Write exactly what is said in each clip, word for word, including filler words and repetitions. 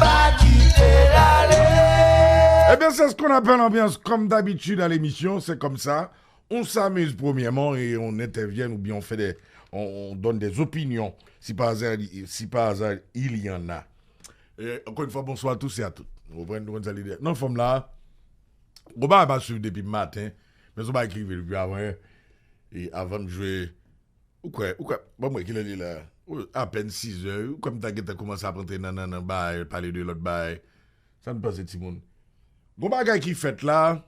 Pa kite l ale. Ebyen, c'est ce qu'on appelle l'ambiance, comme d'habitude à l'émission, c'est comme ça. On s'amuse premièrement et on intervient ou bien on fait des, on, on donne des opinions si par hasard, si par hasard il y en a. E, encore une fois, bonsoir à tous et à toutes. Ou konprann, nou konn sa lide. Nan fòm la, gwo bagay pa swiv depi maten, men se yon bagay ki rive depi avan yè. E avan m jwe, ou kwè, ou kwè, ban m wè kilè li la. Ou, apèn sizè, ou kwè m ta gentan kòmanse ap antre nan, nan, nan bagay, pale de lòt bagay. Sa n panse timoun? Gwo bagay ki fèt la,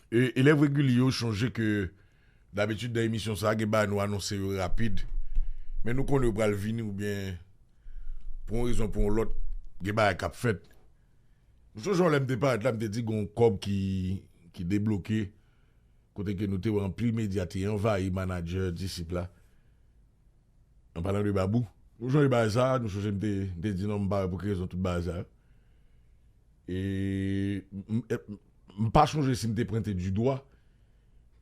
e, elèv regilye yo chonje ke dabitid nan emisyon sa, gen bagay nou anonse yo rapid. Men nou konnen yo pral vini oubyen pou yon rezon pou yon lòt, gen bagay k ap fèt. M sonje yon lè m te parèt la, m te di gen yon kòb ki, ki debloke, kote ke nou te wè anpil medya te anvayi manadjè Disip la. An palan de Babou. Nou sonje bagay sa, nou sonje m te, m te di non, m pa wè pou ki rezon tout bagay sa. E m, m, m pa sonje si m te pwente du dwa,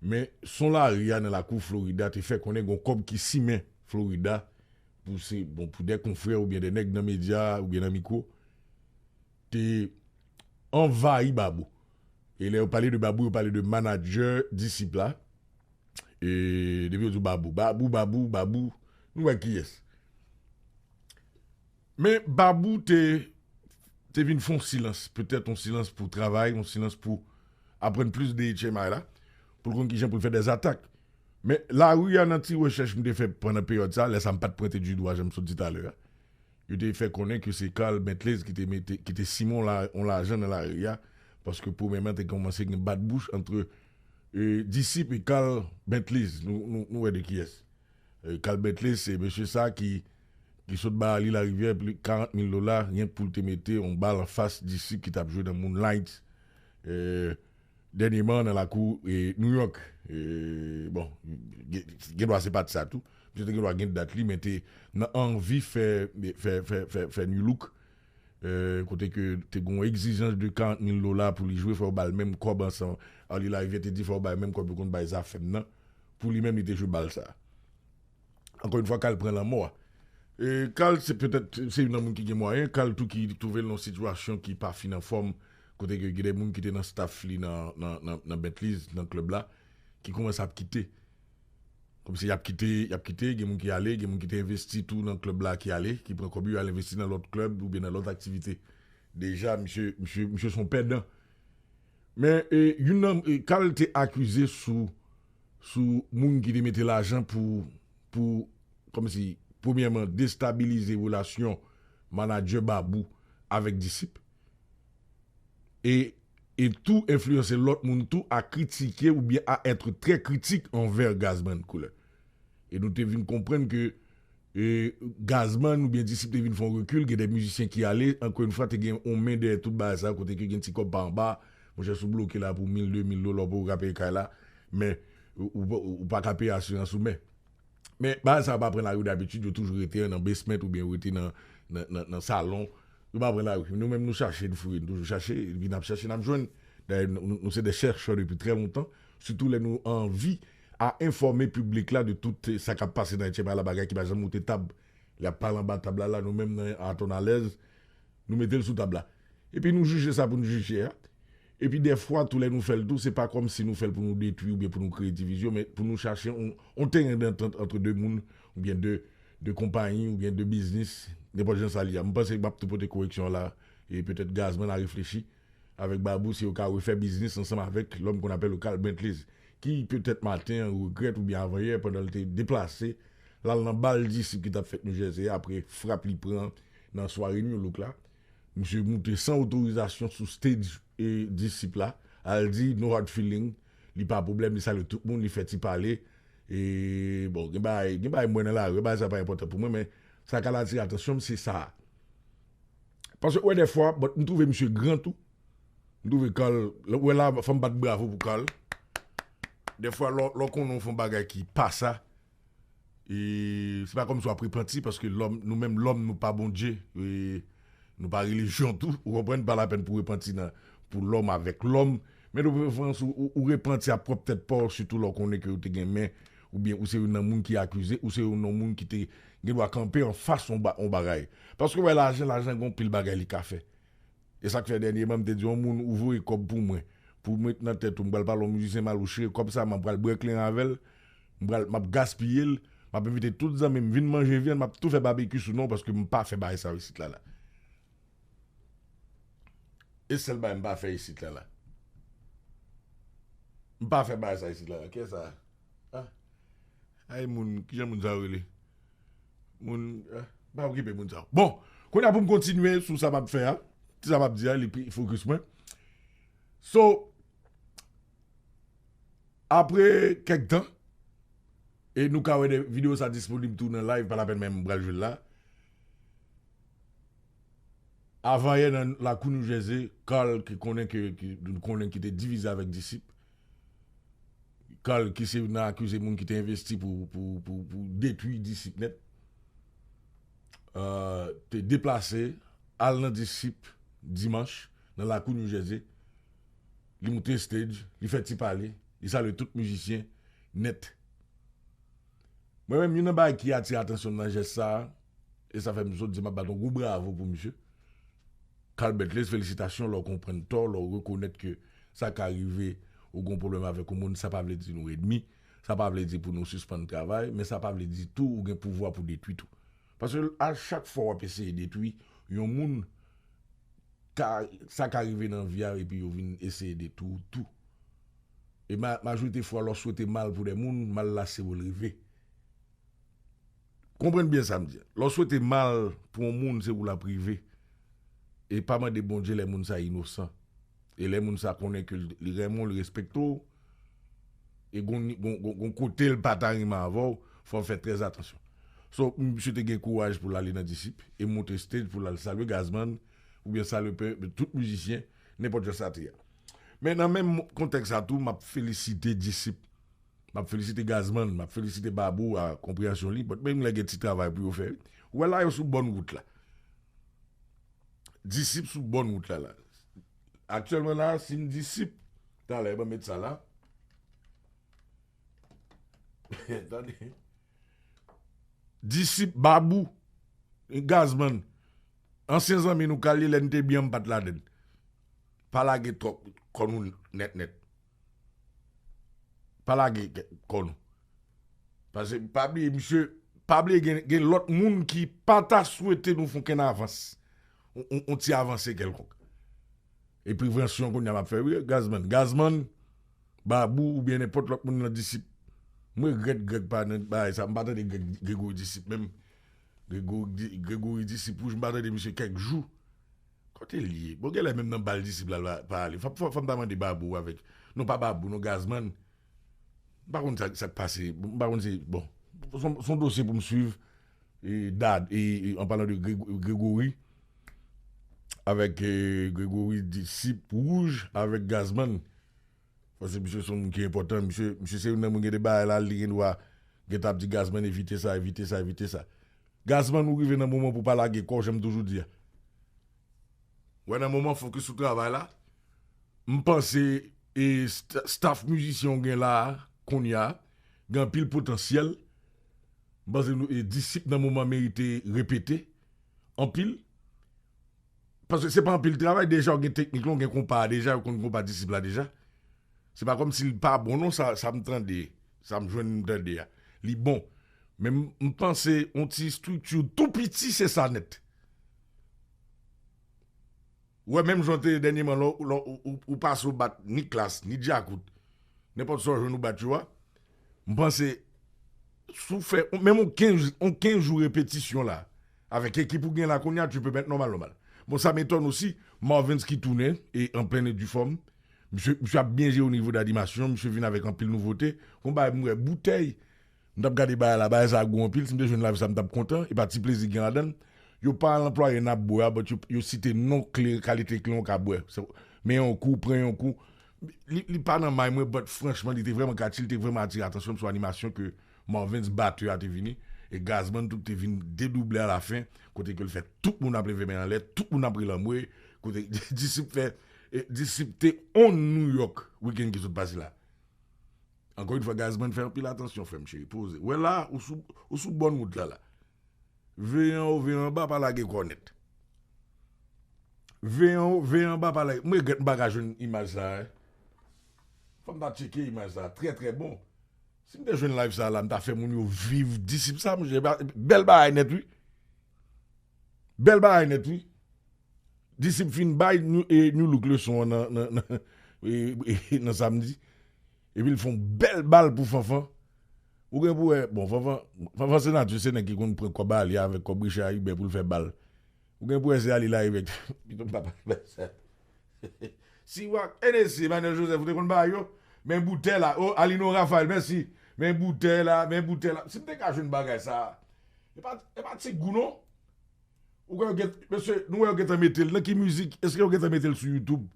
men son lari a nan lakou Florida te fè konnen gen yon kòb ki simen Florida pou se, bon, pou de konfrè oubyen de nèg nan medya oubyen nan mikwo te anvayi Babou. E lè yo pale de Babou, yo pale de manadjè Disip la. E depi yo di Babou, Babou, Babou, Babou, nou wè kiyès. Men Babou te, te vin fè yon silans, petèt yon silans pou travay, yon silans pou aprann plis de H M I la, pou l konn kijan pou l fè dèzatak. Men lari a nan ti rechèch m te fè pandan peryòd sa, lè sa m pa t pwente du dwa, jan m sot di talè a. Yo te fè konnen ke se Carl Bentley ki te mete, ki te simen yon la, yon lajan nan lari a, paske premyèman te kòmanse gen bat bouch antre, e, Disip e Carl Bentley. Nou, nou, nou wè de kiyès. E, Carl Bentley, se mesye sa ki, ki sot bay Arly Larivière pli karant mil dola, ryenk pou l te mete yon bal anfas Disip ki t ap jwe nan Moonlight. E, dènyèman nan lakou, e, New York. E, bon, gen, gen dwa se pa t sa tou. Misye te gen dwa gen dat li, men te nan anvi fè, fè, fè, fè, fè new look. E, kote ke te gen yon egzijans de karant mil dola pou li jwe, fò yo ba l menm kòb ansanm. Arly Larivière te di fò yo ba l menm kòb yo konn bay Zafèm nan. Pou li menm, li te jwe bal sa. Ankò yon fwa, Carl pran lanmò a. E Carl, se petèt, se youn nan moun ki gen mwayen. Carl tou ki twouve l nan yon sitiyasyon ki pa fin anfòm, kote ke gen de moun ki te nan staff li nan, nan, nan, nan Bentley's, nan klèb la, ki kòmanse ap kite. Kòmsi y ap kite, y ap kite, gen moun ki ale, gen moun ki te envesti tou nan klèb la ki ale, ki pran kòb yo al envesti nan lòt klèb oubyen nan lòt aktivite. Deja, misye, misye, misye se yon pèdan. Men, e, youn nan, e, Carl te akize sou, sou moun ki te mete lajan pou, pou, kòmsi, premyèman, destabilize relasyon manadjè Babou avèk Disip. E, e tou enfliyanse lòt moun tou a kritike oubyen a être très critique envers Gazman Couleur. E nou te vin konprann ke, e, Gazman oubyen Disip te vin fè yon rekil, gen de mizisyen ki ale, ankò yon fwa, te gen yon men dèyè tout bagay sa, kote ke gen ti kòb pa anba, monchè, si w bloke la pou mil, de mil dola, ou poko ka peye kay la, men ou, ou, ou pa ka peye asirans ou, men. Men bagay sa yo pa pran lari dabitid, yo toujou rete nan basement oubyen yo rete nan, nan, nan, nan salon. Yo pa pran lari. Nou menm nou chache, nou fouye, nou toujou chache, epi n ap chache, n ap jwenn. Dayè, nou, nou, nou se de chèchè depi trè lontan, sitou lè nou anvi a enfòme piblik la de tout sa k ap pase nan H M I la, bagay ki pa janm moute tab. L ap pale anba tab la, la, nou menm nan Aton Alèz, nou mete l sou tab la. Epi nou jije sa pou nou jije a. Epi dèfwa, tou lè nou fè l tou, se pa kòmsi nou fè l pou nou detwi oubyen pou nou kreye divizyon, men pou nou chache yon, yon teren dantant ant de moun, oubyen de, de konpayi, oubyen de biznis, nenpòt jan sa l ye a. M panse m ap tou pote koreksyon an la, e petèt Gazman a reflechi avèk Babou si yo ka refè biznis ansanm avèk lòm qu'on appelle Carl Bentley, ki petèt maten an regrèt oubyen avanyè, pandan l te deplase, l al nan bal Disip ki t ap fèt New Jersey apre frap li pran nan sware New Look la. Misye moute san otorizasyon sou stage, e, Disip la, al di no hard feeling, li pa pwoblèm, li salye tout moun, li fè ti pale. E, bon, gen bagay, gen bagay m wè nan lari, bagay sa pa enpòtan pou mwen, men sa k al atire atansyon m, se sa. Paske, wè, dèfwa, bon, m twouve misye gran tou. M twouve Carl, wè la, fò m bat bravo pou Carl. Dèfwa, lè, lè w konnen w fè yon bagay ki pa sa, e se pa kòmsi w ap repanti, paske lòm, nou menm lòm, nou pa Bondye, e nou pa relijyon tou, ou konprann, pa lapèn pou repanti nan, pou lòm avèk lòm, men de preferans ou, ou, ou repanti a pwòp tèt pa w, sitou lè w konnen ke w te gen men, Oubyen ou se youn nan moun ki akize, ou se youn nan moun ki te gen dwa kanpe anfas yon ba- yon bagay. Paske w wè lajan, lajan gen yon pil bagay li ka fè. E sa k fè dènyèman m te di yon moun ou voye kòb pou mwen, pou mwen nan tèt ou, m pral pale yon mizisyen mal ou chire kòb sa, m pral bwè kleren avè l, m pral, m ap gaspiye l, m ap envite tout zanmi m vin manje vyann, m ap tou fè babekyou sou non paske m pa fè bagay sa isit la la. E sèl bagay m pa fè isit la la. M pa fè bagay sa isit la la. Kiyès sa? Ah. Ay moun, kijan moun sa yo rele? Moun, ah, pa okipe moun sa yo. Bon, kounye a pou m kontinye sou sa m ap fè a, ti sa m ap di a, li pi fokis mwen. So, apre kèk tan, e nou ka wè de videyo sa disponib tou nan live, pa lapèn menm m pral jwe l la. Avanyè nan lakou New Jersey, Carl ki konnen ke, ki, nou konnen ki te divize avèk Disip. Carl ki se youn nan akize moun ki te envesti pou, pou, pou, pou detwi Disip nèt. Euh, te deplase, al nan Disip dimanch, nan lakou New Jersey. Li moute stage, li fè ti pale, li salye tout mizisyen nèt. Mwen menm, youn nan bagay ki atire atansyon m nan jès sa a, e sa fè m sot di m ap bat yon gwo bravo pou misye. Carl Betlez, felisitasyon, lè w konprann tò, lè w rekonèt ke sa ka rive, ou gen yon pwoblèm avèk yon moun, sa pa vle di nou ènmi, sa pa vle di pou nou sispann travay, men sa pa vle di tou ou gen pouvwa pou detwi tou. Paske a chak fwa w ap eseye detwi yon moun, ka, sa ka rive nan vi a epi yo vin eseye detwi w tou. E ma, majorite fwa, lè w swete mal pou de moun, mal la se ou l rive. Konprann byen sa m di a. Lè w swete mal pou yon moun, se ou l ap rive. E pa mande Bondye lè moun sa inosan. E lè moun sa konnen ke li renmen w, li respekte w, e gon, gon, gon, gon kote l pa ta renmen avè w, fò w fè trè atansyon. So, misye te gen kouraj pou l ale nan Disip e monte stage pou l al salye Gazman, oubyen salye pe- tout mizisyen, nenpòt jan sa te ye. Men nan menm kontèks sa tou, m ap felisite Disip. M ap felisite Gazman, m ap felisite Babou a konpreyansyon li, but menm lè gen ti travay pou yo fè, wi. Ou wè la yo sou bòn wout la. Disip sou bòn wout la la. Aktyèlman la, si m Disip, talè, ban m met sa la. Tande. Disip, Babou, Gazman, ansyen zanmi nou, Kali, lè n te byen, m pa t ladann. Pa lage twòp kò nou nèt nèt. Pa lage kò nou. Paske pa bliye, misye, pa bliye gen, gen lòt moun ki pa ta swete nou fè okenn avans. On, on, on ti avanse kèlkonk. E prevansyon kounye a m ap fè, wi, Gazman. Gazman, Babou, oubyen nenpòt lòt moun nan Disip. M regrèt Grèg pa nan bagay sa. M pa tande Grèg, Gregory Disip menm. Gregory, Di- Gregory Disip Wouj, m pa tande misye kèk jou. Kote l ye? Bon, genlè menm nan bal Disip la, l pa ale. Fò, fò, fò m ta mande Babou avèk, non, pa Babou, non, Gazman. M pa konn sa, sa k pase. M pa konn se, bon. Se yon, se yon dosye pou m swiv. E, Dad, e, e, an palan de Greg- Gregory, avèk, e, Gregory Disip Wouj, avèk Gazman. Paske misye se yon moun ki enpòtan. Misye, misye se youn nan moun gen de bagay la, li gen dwa gentan ap di Gazman evite sa, evite sa, evite sa. Gazman, ou rive nan moman pou w pa lage kò w, jan m toujou di a. Wè, nan moman fokis sou travay la, m panse e st- staff mizisyen w gen la a, kounye a, gen anpil potansyèl. M panse nou, e Disip nan moman merite repete anpil. Paske se pa anpil travay, deja w gen teknik lan, w gen konpa a deja, yo konn konpa Disip la deja. Se pa kòmsi l pa bon non, sa, sa m tande, sa m jwenn m tande a. Li bon. Men m, m panse yon ti estrikti tou piti se sa nèt. Ou wè menm jan w te ye dènyèman, lè w, lè w, ou, ou pase w bat ni Klass, ni Djakout, nenpòt sa w jwenn ou bat yo a, m panse, si w fè, menm yon kenz, yon kenz jou repetisyon la, avèk ekip ou gen la kounye a, tu peux mettre normal, normal. Bon, sa m etone osi, Marvens ki tounen, e an plen e di fòm, misye, misye ap byen jere o nivo de animasyon, misye vin avèk anpil nouvote, gon bagay m wè boutèy, m t ap gade bagay la, bagay sa gwo anpil, si m te jwenn live sa, m t ap kontan, e pa ti plezi gen ladan l. Yo pa al anplwaye n ap bwè a, but yo, yo site non kle, kalite kle w ka bwè. Se, men yon kou, pran yon kou. Li, li pa nan may mwen, but franchman, li te vrèman katchi, li te vrèman atire atansyon m sou animasyon ke Marvens batè a te vini, e Gazman tou te vin dedouble alafen, kote ke l fè tout moun ap leve men anlè, tout moun ap rele anmwe, kote Disip fè, e Disip te on New York, wikenn ki sot pase la. Ankò yon fwa, Gazman, fè anpil atansyon, frè m cheri. Poze. Wè la, ou sou, ou sou bòn wout la, la. Veye anwo, veye anba, pa lage kò nèt. Veye anwo, veye anba, pa lage. M regrèt m pa ka jwenn imaj sa a, eh. Fò m ta tcheke imaj sa a. Trè, trè bon. Si m te jwenn live sa a la, m ta fè moun yo viv disip sa, monchè. Bèl bagay nèt, wi. Bèl bagay nèt, wi. Disip fin bay New, e, New Look leson an nan, nan, nan, e, e, nan samdi. Epi l fè yon bèl bal pou Fanfan. Ou gen pou wè, bon, Fanfan, Fanfan Senatris se nèg ki konn pran kòb ale avèk kòb Richard Hubert pou l fè bal. Ou gen pou wè se ale la evèk. Pito m pa pale sa. Siwak, Hennessy, Emmanuel Joseph, ou te konn bay yo? Men boutèy la. Oh, Alino Raphaël, mèsi. Men boutèy la, men boutèy la. Si m te ka jwenn bagay sa, e pa, e pa ti gou, non. Ou wè yo gen, mesye, nou wè yo gentan mete l. Nan ki mizik? Èske yo gentan mete l sou YouTube?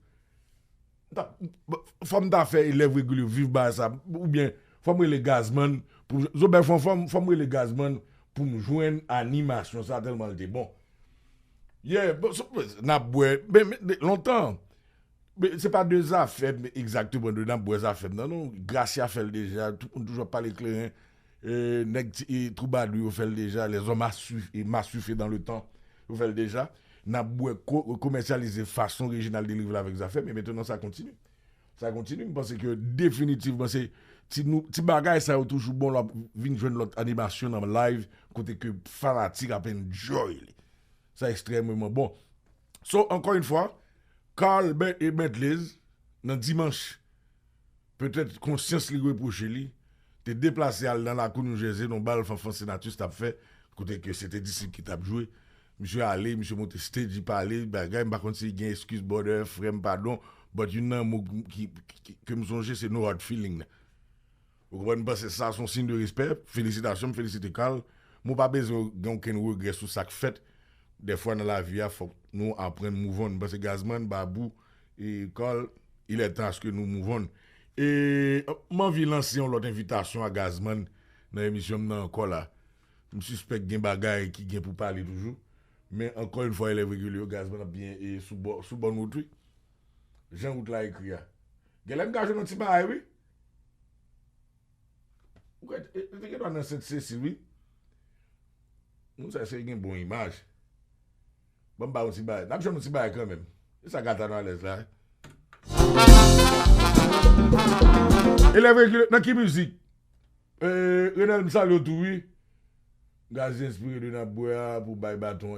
Fò m ta fè Elèv Regilye viv bagay sa. Oubyen, fò m rele Gazman. Pou, Zobè fò, fò m, fò m rele Gazman pou m jwenn animasyon sa tèlman l te bon. Yeah, bon, n ap bwè. Men, men, lontan, men se pa de Zafèm egzakteman de n ap bwè Zafèm nan, non. Gracia fè l deja, tout moun toujou ap pale kleren. E, nèg ti, e, Twoubadou yo fè l deja, lèzòm a swi-, e, maswife dans le temps, yo fè l deja. N ap bwè, ko-, komèsyalize fason Reginald delivre l avèk Zafèm, e mentnan sa kontinye. Sa kontinye, m panse ke definitivman se ti nou, ti bagay sa yo toujou bon, l ap vin jwenn lòt animasyon nan live, kote ke fanatik ap enjoy li. Sa ekstrèmeman bon. So, ankò yon fwa, Carl Ben-, e Bentley's, nan dimanch, petèt konsyans li repwoche li, te deplase al nan lakou New Jersey, nan bal Fanfan Senatris t ap fè, kote ke se te Disip ki t ap jwe. Misye ale, misye monte stage, li pale, bagay, m pa konn si gen eskiz, brother, frè m, padon, but youn nan mo ki, ki, ke m sonje, se no hard feeling nan. Ou konprann? M panse sa se yon siy de respè. Felisitasyon, m felisite Carl. Mwen pa bezwen gen okenn regrè sou sa k fèt. Dèfwa nan lavi a, fòk nou aprann move on. M panse Gazman, Babou, e Carl, il est temps à ce que nou move on. E m anvi lanse yon lòt envitasyon a Gazman nan emisyon m nan ankò la. M sispèk gen bagay ki gen pou pale toujou. Men ankò yon fwa, Elèv Regilye, Gazman ap byen e sou bò, sou bòn wout, wi. Jan wout la ekri a. Genlè m ka jwenn yon ti bagay, wi. Ou kwè, e, e, te gen dwa nan Sent Sesil, wi. Moun sa se gen bon imaj. Ban m ba yon ti bagay. N ap jwenn yon ti bagay kanmenm. E sa gata nou alèz la, wi. Elèv Regilye, nan ki mizik? E, Renel, m salye w tou, wi. Gazman enspire de n ap bwè a pou bay baton an.